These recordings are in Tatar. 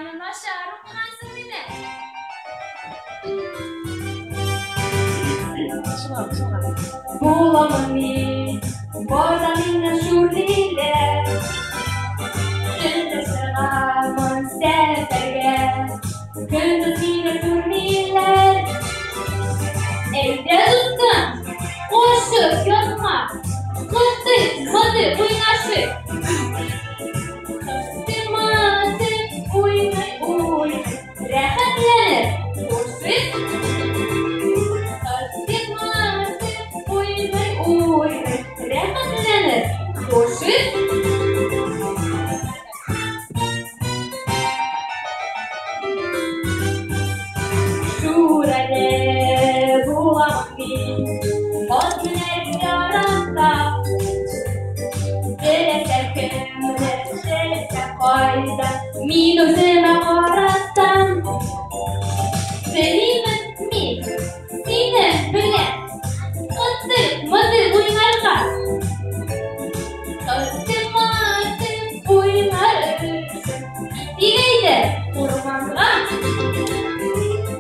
Тукайны начар укыгансың димәк. Буламын мин, барда миннән шүрлиләр. Төнлә чыгамын сәфәргә, көндез мине күрмиләр. Әйдә, дустым, кушып ятма, кытык-мытык уйнашыйк. Кытык-мытык уйный-уйный, рәхәтләнеп кушыйк. Кытык-мытык уйный-уйный, рәхәтләнеп кушыйк. Шүрәле буламын мин, ат менәргә яратам. Теләсә кемне, теләсә кайда, мин үземә каратам. Телимен мин синең белән кытык-мытык уйнарга. Кытык-мытык уйнар өчен китик әйдә урманга.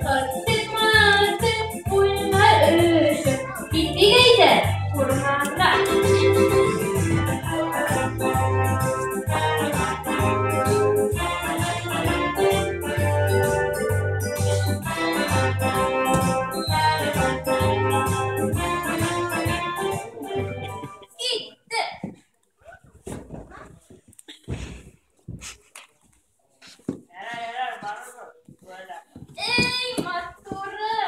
Кытык-мытык уйнар өчен китик әйдә урманга. Китте. Ярар, ярар, барырбыз. Шулай. Эй, матуры!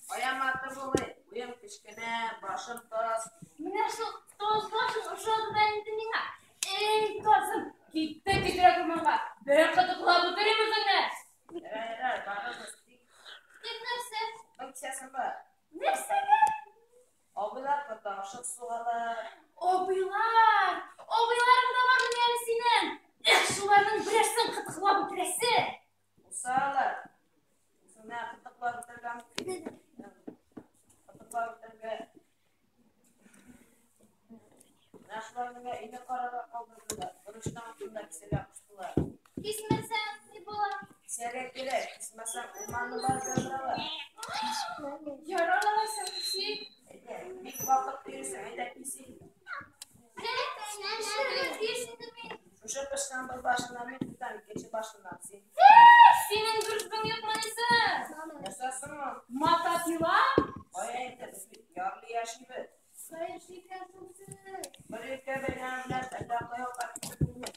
Кая матур булмый? Буем кечкенә, башым таз. Менә шул таз башың ошады да инде миңа. Эй, тазым, киттек тизрәк урманга. Бер кытыклап үтерим үзеңне. Ярар, ярар, барырбыз. Тик Тик нәрсә? бер кисәсең бар. Нәрсәгә? Абыйлар кытамшык сугалар. Абыйлар! Абыйларың да бармыни әле синең? Эх, шуларның берәрсен кытыклап үтерәсе. Усалар. Үзеңне кытыклап үтерергә мөмкин. Кытыклап үтерергә. Менә шулар миңа өйне карарга калдырдылар. Борычның артында кисәргә куштылар. Кисмәсәң, ни була? Кисәргә кирәк, кисмәсәң урманны барып яндыралар. Ярар алайса, кисик. Әйдә, бик вакыт йөрисең, әйдә кисик. Нишләргә тиеш инде мин? Шушы пычкының бер башыннан мин тотам, икенче башыннан син. Синең дөресең юкмыни соң? Нәрсә соң ул? Мотопила? Кая инде, без бит ярлы яшибез. Хәерче икәнсең син. Бер иркә бәйләме белән әллә кая барып китеп булмый.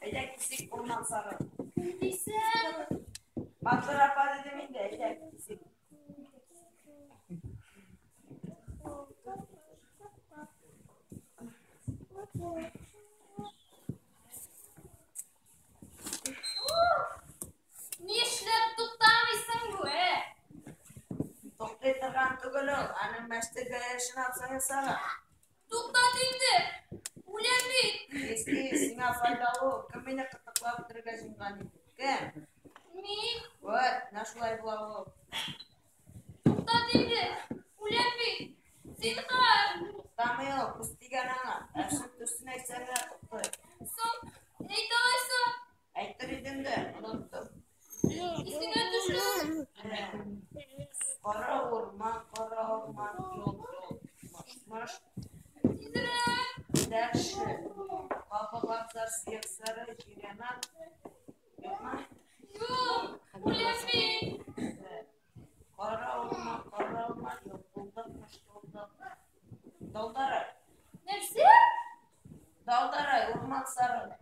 Әйдә кисик урман сары. Кем дисең? Матур апа дидем инде, әйдә кисик. Нишләп туктамыйсың бу, ә? Туктый торган түгел ул, аның мәчете гәрешен алсаң ясаган. Туктат инде. Үләм бит. Кис, кис, сиңа файдалы ул. Кем мине кытыклап үтерергә җыенган иде? Кем? Мин. Вот, менә шулай була ул. Туктат инде. Үләм бит. Зинһар. Туктамый ул, күз тигән аңа. Ә шул төсен әйтсәң генә туктый. Соң, әйтә алайса. Әйтер идем дә, оныттым. Исеңә төшер. Кара урман, кара урман, юл, юл, мыш, мыш. Тизрәк. Дальше. Кабык абзар, сөяк сарай, җирән ат. Юкмы? Юк, үләм бит. Кара урман, кара урман, йолкылдык, мышкылдык. Далдарай. Нәрсә? Далдарай, урман сарай.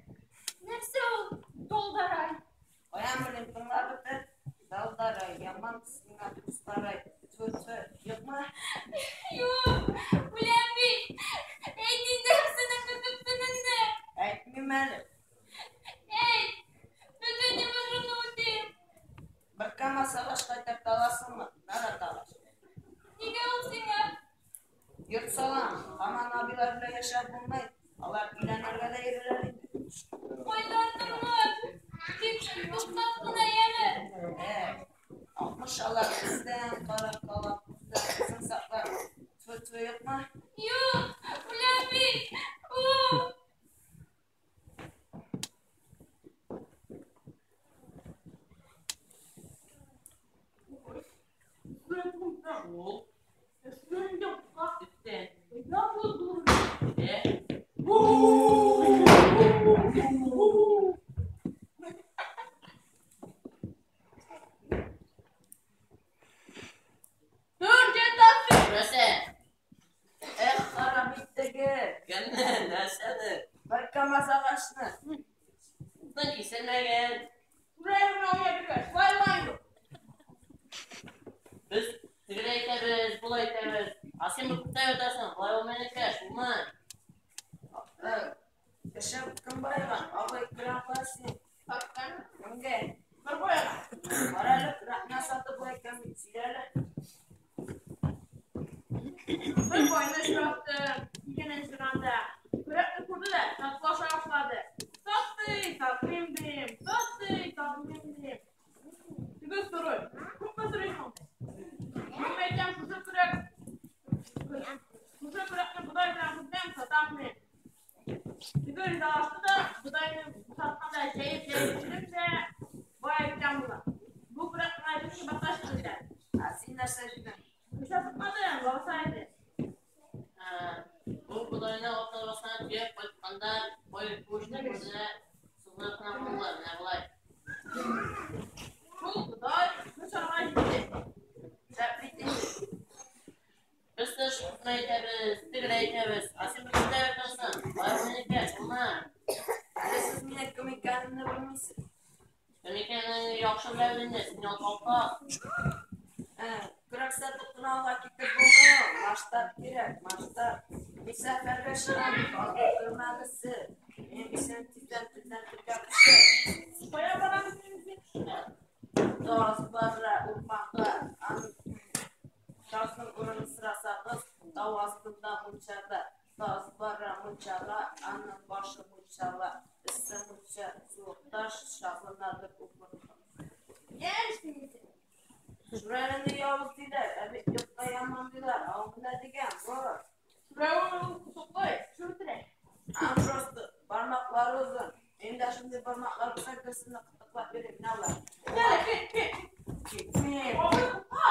Нәрсә ул? Долдарай. Каян белим, тыңлап бетер. Далдарай, яман сиңа дусларай. Тфү, тфү, юкмы? Юк, үләм бит. Әйт инде үзеңнең бөтенеңне. Әйтмим әле. Әйт, бөтен йомышыңны үтим. Бер кама сагыш кайтарта аласыңмы? Нарат агач. Нигә ул сиңа? Йорт салам. Һаман абыйлар белән яшәп булмый. Алар өйләнергә дә йөриләр инде. Кайтартырмын. Тик туктат кына әле. Ә, алтмыш алар күздән карап кала, күздән күзен сакла. Тфү, тфү, юкмы? Юк, үләм бит. У! Нәрсә? Эх, харам иттеге. Кемне? Нәрсәне? Бер КамАЗ агачны. Утын киселмәгән. Без тегеләй итәбез, болай итәбез. Ә син бер күптән ятасың. Болай булмый икән, булмый. Кеше кем баеган? Абый, көрән кая син? Саткан. Кемгә? Бер байга. Кара әле, көрәкне сатып була икән бит, сөйлә әле. Бер байны очраттым. Икенче чыганда. Көрәкне күрде дә, сатлаша башлады. Сатты, сатмыйм дим. Сатты, сатмыйм дим. Теге сорый. Күпме сорыйсың? Мин әйтәм, шушы көрәк. Шушы көрәкне бодай белән күтәрәм, сатам дим. Теге ризалашты да, бодайны бушатканда җәеп-җәеп бирдем дә, бай әйткән була. Бу көрәк миңа бик кыйбатка чыкты. Ә син нәрсә дидең? Нишләп сатмадың, лабаса иде. Бу бодайны ат арбасына төяп кайтканда, бай бу эшне күрде дә, сызгырып кына калды. Менә болай. Шул бодай мунчага җитте. Шәп бит инде. Без тырышып итәбез, тегеләй итәбез. Ә син бер күптән ятасың. Болай булмый икән, булмый. Әле сез минем кем икәнемне белмисез. Кем икәнеңне яхшы беләбез инде, син ялкау. Көрәк сатып кына алга китеп булмый ул. Масштаб кирәк, масштаб. Мин сәфәргә чыгам бит, алга күрмәгез сез. Минем исемем тиздән телдән телгә күчә. Кая барабыз инде? Таз бара урманга. Аның тазның урынын сорасагыз, тау астында мунчада. Таз бара мунчага, аның башы мунчала. Эссе мунча, суык таш, чабынадыр упырга. Яшь син. Шүрәлене явыз диләр, ә бит юкка яман диләр. Ә ул менә дигән, бор. Шүрәле ул кусаклый, шүртерә. Аның просто бармаклары озын. Минем дә шундый бармаклар булса, берсен кытыклап йөрим. Менә алар. Кит, кит, кит. Китмим. Абый, курка.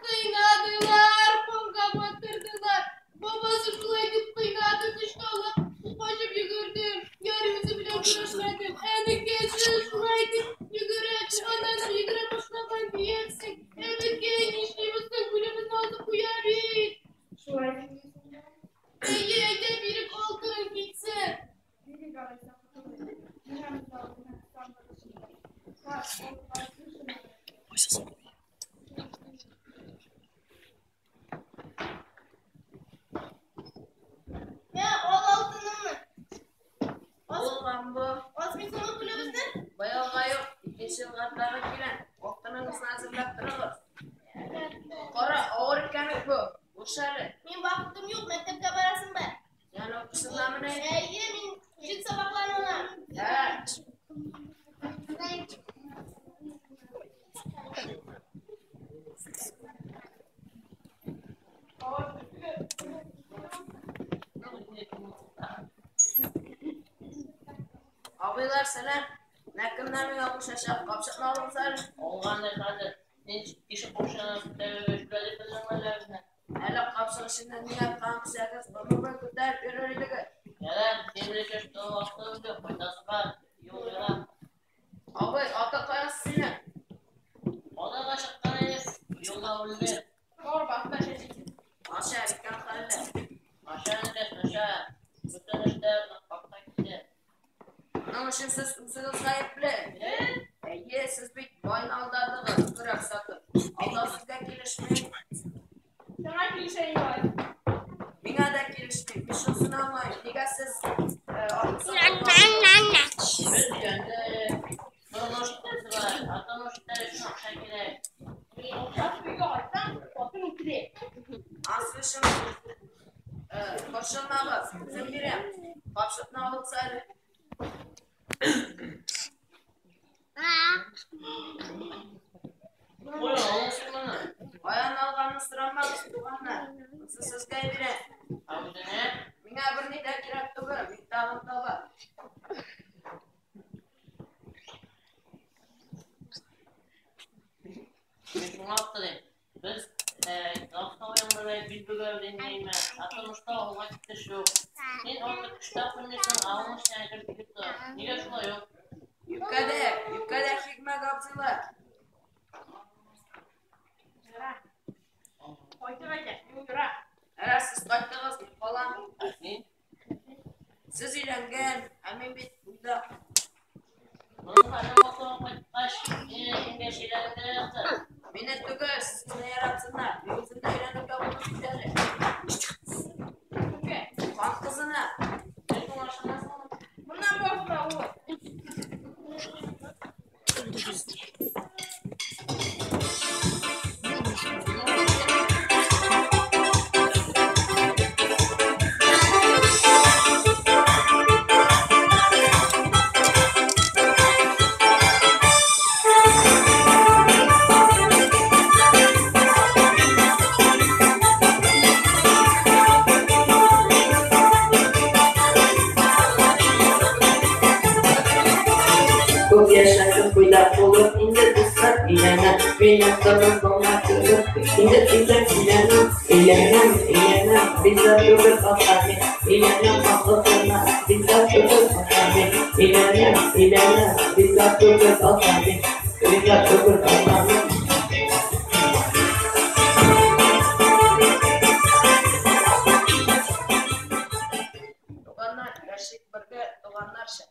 Кыйнадылар, кулга батырдылар. Биш елга тагы киләм. Алтыныгызны әзерләп торыгыз. Кара, авыр икән бит бу. Буш әле. Мин вакытым юк, мәктәпкә барасым бар. Син укыйсыңмыни? Әйе, мин җил сабакларын алам. Ә, Абыйлар, сәлам. Менә кемнәр миңа кушачак? Капчыкны алыгыз әле. Алгандыр хәзер. Син тишек акчаны күтәреп җибәрдеңме әллә безне? Әле капчык эченнән ни ятканын күрсәгез, гомер күтәреп йөрер идегез. Ярар, син белән чәчтең вакыты инде, кайтасы бар. Юл ерак. Абый, аты кая синең? Аларга чыккан идек, юлда үлде. Начар икән хәлләр. Начар инде, начар. Бөтен эшләр артка китте. Моның өчен сез үзегез гаепле. Әйе, сез бит байны алдадыгыз, көрәк сатып. Алдау сезгә килешми. Сиңа килешә инде. Миңа да килешми. Мин шунысын аңлыйм. Нигә сез атын сатып алдыгыз? Без өйләндек. Тормыш итәсе бар. Ә тормыш итәр өчен акча кирәк. Өйгә кайтсаң, хатын үкерә. Анысы өчен борчылмагыз. Үзем бирәм. Капчыкны алыгыз әле. Кая аласың моны? Каян алганны сорамагыз, туганнар. Монысы сезгә бирәм. Ә үзеңә? Миңа берни дә кирәк түгел. Мин тагын табам. Мин шуңа аптырыйм. Без Гафтауян белән бил бөгәбез инде әйме. Ә тормышта алга китеш юк. Син артык көчләп куймыйсың, ә аның эченә кереп китеп тора. Нигә шулай ул? Юкәдә, юкәдә Хикмәт абзыйлар. Кайтып әйтә, юл ерак. Әгәр сез кайттыгыз, мин калам. Ә син? Сез өйләнгән, ә мин бит буйдак. Моның хәлен вакытына кайткач, мине кемгә сөйләдең дә ятты. Мине түгел, сезне яратсыннар. Мин үзем дә өйләнергә булдым бит әле. Кемгә? Хан кызына. Син шуңа ышанасыңмы? Моннан башка ул. Күп яшәдем буйдак булып, инде дуслар өйләнәм. Мин яктырдым моңа түгел, инде тизрәк өйләнәм. Өйләнәм, өйләнәм, риза түгел ата мин. Өйләнәм акылсызына, риза түгел ата мин. Өйләнәм, өйләнәм, риза түгел ата мин. Риза түгел ата мин. Туганнар, яшик бергә, туганнарча.